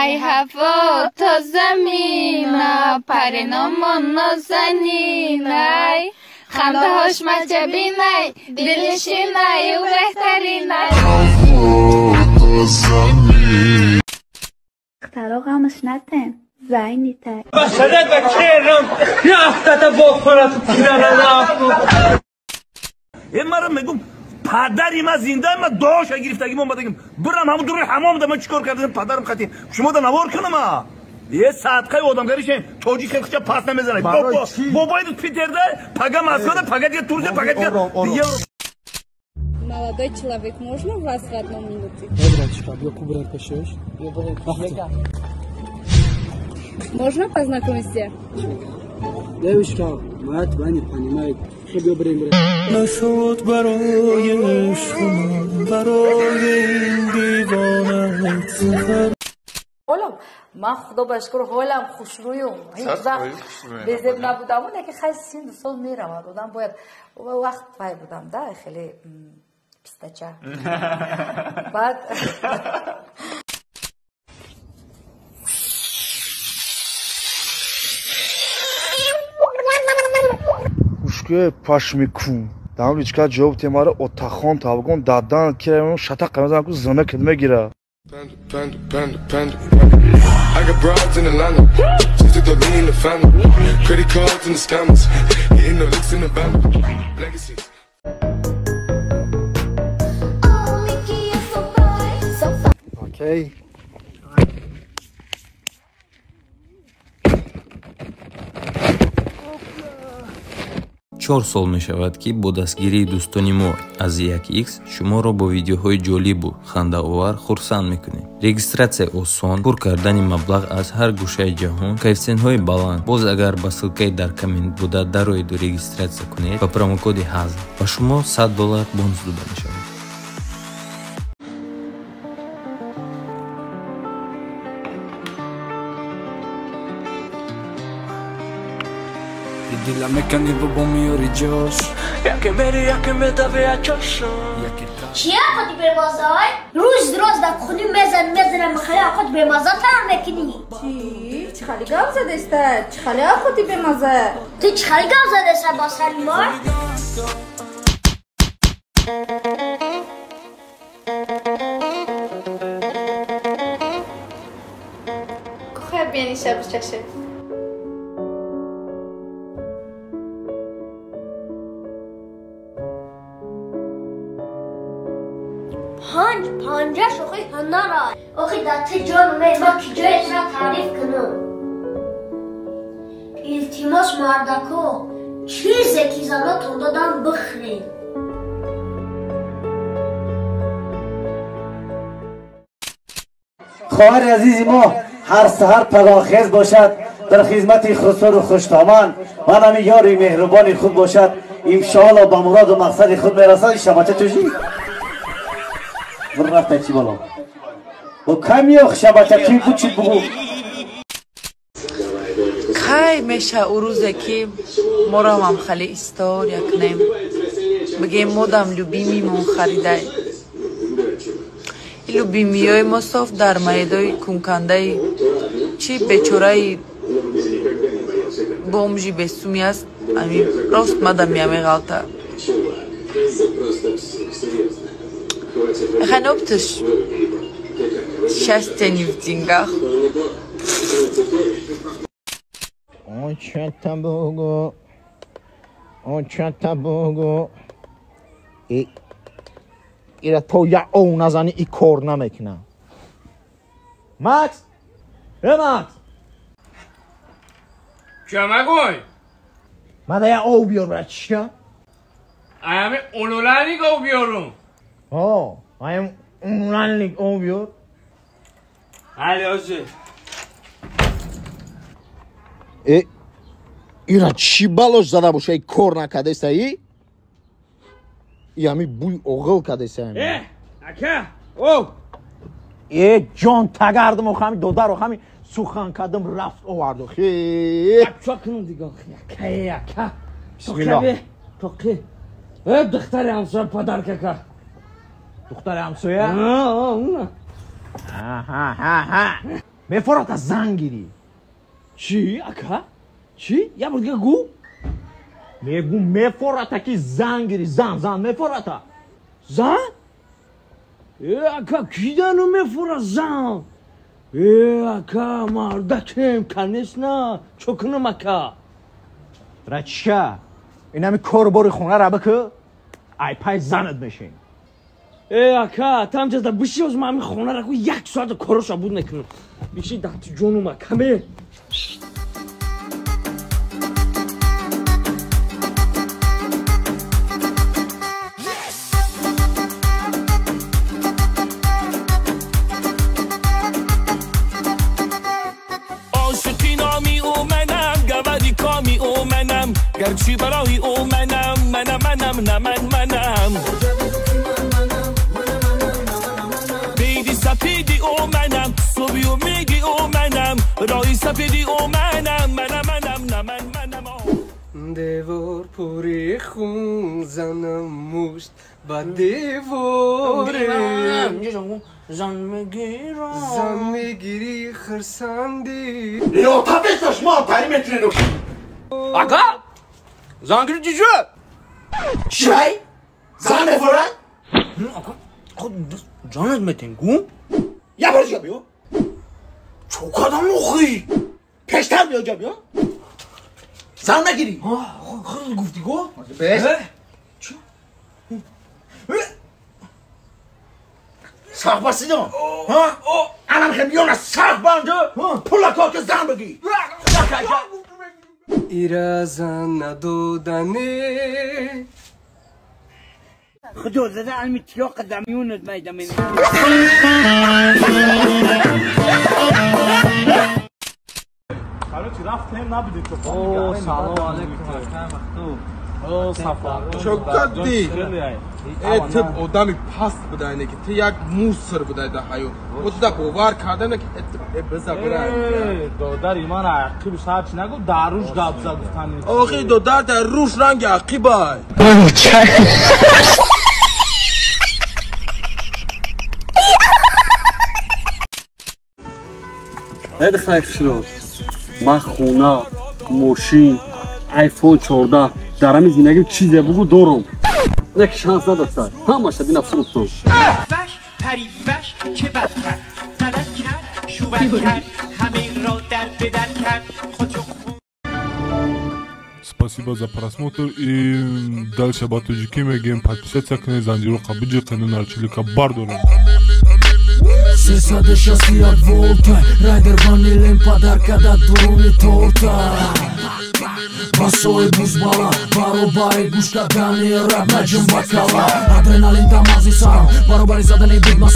Ай ҳаво то замина, париномон нозанинай, хандаҳош маҷабинай, дилнишинаю беҳтаринай. Духтаро ғамаш натен, зайнитай. Мара мегум падари ма зинда, ма дуоша гирифтагим омадагим. Бирам ҳамун дури ҳамом да ман чикор кардам падарам хати. Шумо да навор кунам а. Е садқаи одамгари тоҷик хеле пас намезанад. Бобои Питерда, пага Москвада, пага дига Турция, пага дига. Молодой человек, можно вас в одну минуту? Можно познакомиться? Девушка, моя твоя не понимает. نشد برای شما برای این دیوانه. ҳолам ман худо ба шукр ҳолам хушрӯюм, ҳеҷ вақт безеб набудам. Оне ки хай синну сол меравад, одам бояд вақт вай будам да хеле пистача. Баъд Ушке пашмику. Дамличка ҷавоб темара отахон табгон дадан кираем шатақ мезанам ку зина кид мегира. Panda, panda, panda, panda. I got broads in Atlanta. Just took the lean in the family. Credit cards and the scammers. Hitting the licks in the band. Legacies. Okay. Чор сол мешавад, ки бо дастгирии дӯстони мо аз 1x шуморо бо видеоҳои ҷолибу хандаовар хурсанд мекунем. Регистратсия осон, пур кардани маблағ аз ҳар гӯшаи ҷаҳон, коэффисиентҳои баланд. Боз агар ба ссылкаи дар коммент буда дароеду регистратсия кунед, ба промокоди ҳазл ба шумо $100 бонус дода мешавад. Дила мекани бо миёри ҷош. Яке мери, яке медави ачошо. Чӣ ақоти бемазай? Рӯз роз дар хунӣ мезан мезанам, мехоҳӣ ақоти бемаза таъм мекунӣ. Чӣ? Чӣ хали гап задаста? Чӣ хали ақоти бемаза? Ту чӣ хали гап задаста ба сари мо? Кухай бени шабчаше. Панҷ панҷа шӯхи ҳунара. Охи дар ти ҷону мей ма ки ҷоятро таъриф кунам. Илтимос мардако, чизе ки занотон додам бихӯред. Хоҳари азизи мо ҳар саҳар пагоҳхез бошад, дар хизмати хусуру хуштоман ва ҳами ёри меҳрубони худ бошад. Иншоалло ба муроду мақсади худ мерасад. Шабача чӯшӣ? Рафта чӣ боло? Бо камиёх шабача чӣ буд чӣ бугу? Кай меша ӯ рӯзе ки морамам хали история кунем, бигем модам любимимон харидай. Любимиёи мо соф дар маедои кункандаи чӣ бечораи бомжи бесуми аст, ами рост мадам меғалта. Ханоптыш. Счастье не в деньгах. Очата Богу, очата Богу. И ира то я о назани и кор намекна. Макс! Э Макс! Чамагой! Мада я о биёр, братишка. Аями улуланик о биёрум. О, аям улуланик о биёр. Али ози. Э, ира чӣ балош зада боша, и кор накадаиста и? И ами буй оғил кадаиста ами. Э, ака, о! Э, ҷон тагардам охами додар охами сухан кардам рафт оварду. Хе. Чо кунам дига, ака, э, ака. Бисмиллоҳ. Тоқи. Э, духтари ҳамсоя подарка кард. Духтари ҳамсоя? Ҳа, ҳа, ҳа, ҳа. Мефората зан гирӣ. Чӣ, ака? Чӣ? Я бор дига гӯ? Мегӯ мефората ки зан гирӣ, зан, зан мефората. Зан? Э, ака, кидану мефора зан? Э, ака, мардакем, конечно, чо кунам, ака? Рача, инами кору бори хонара бикӯ, ай пай занат мешин. Э, ака, там ҷазда биши, оз ман ҳамин хонара ку як соата короша буд мекунам. Биши дати ҷонум, ака, ме. عاشقی نامی او منم گوری کامی او منم گرچه برای او منم منم منم نه من منم بیدی سپیدی او منم صبحی امیدی او منم رای سپیدی او منم منم منم نه من منم دیوار پوری خون زنم مشت با دیواره زن میگیرم زن میگیری خرسندی Ё тафеста шумо тари метунед. Ака, зан гири чӣ шуд? Чай? Зан мефорад? Ака, худ ҷонат метен гӯ? Я бор дига биё. Чо кардам охи? Пештар биё ҷа биё. Зан нагирӣ. Худ гуфтӣ го? Бес. Сахт басидам. Анам хе миёна сахт банду пула кор ки зан бигирӣ. ایرا زن ندودنی خدو زده علمی تیاق دمیونت میدم. Короче, рафтем набудем то. О, салом алейкум, ака махтуб. О, сафар. Чокадди. Э, ту одами паст будай, не ки ту як мусор будай дар ҳаёт. Мо туда бовар карда, не ки э биза бирай. Э, додари ман ақиб сарч нагу, дар руш гап зад гуфтани. Охи додар дар руш ранги ақибай. Э, духтари хушрӯ, ман хона, мошин, айфон 14 дар ҳамин зиндагӣ чизе бугу дорам. Як шанс надошта, ҳамаша дина фурӯхтам. پریوش چه بد کرد غلط کرد شوبر کرد همه را در به در کرد خودشو. Спасибо за просмотр и дальше ба тоҷикӣ мегӯем: подписаться кунед, занҷироқа биҷиқену нарчилика бардорем. 361 волта райдер ванилем подарка да дуруни торта басои бузбала баробари гӯш кардани раб наҷум ба кала адреналин дамази сарам баробари задани бигма.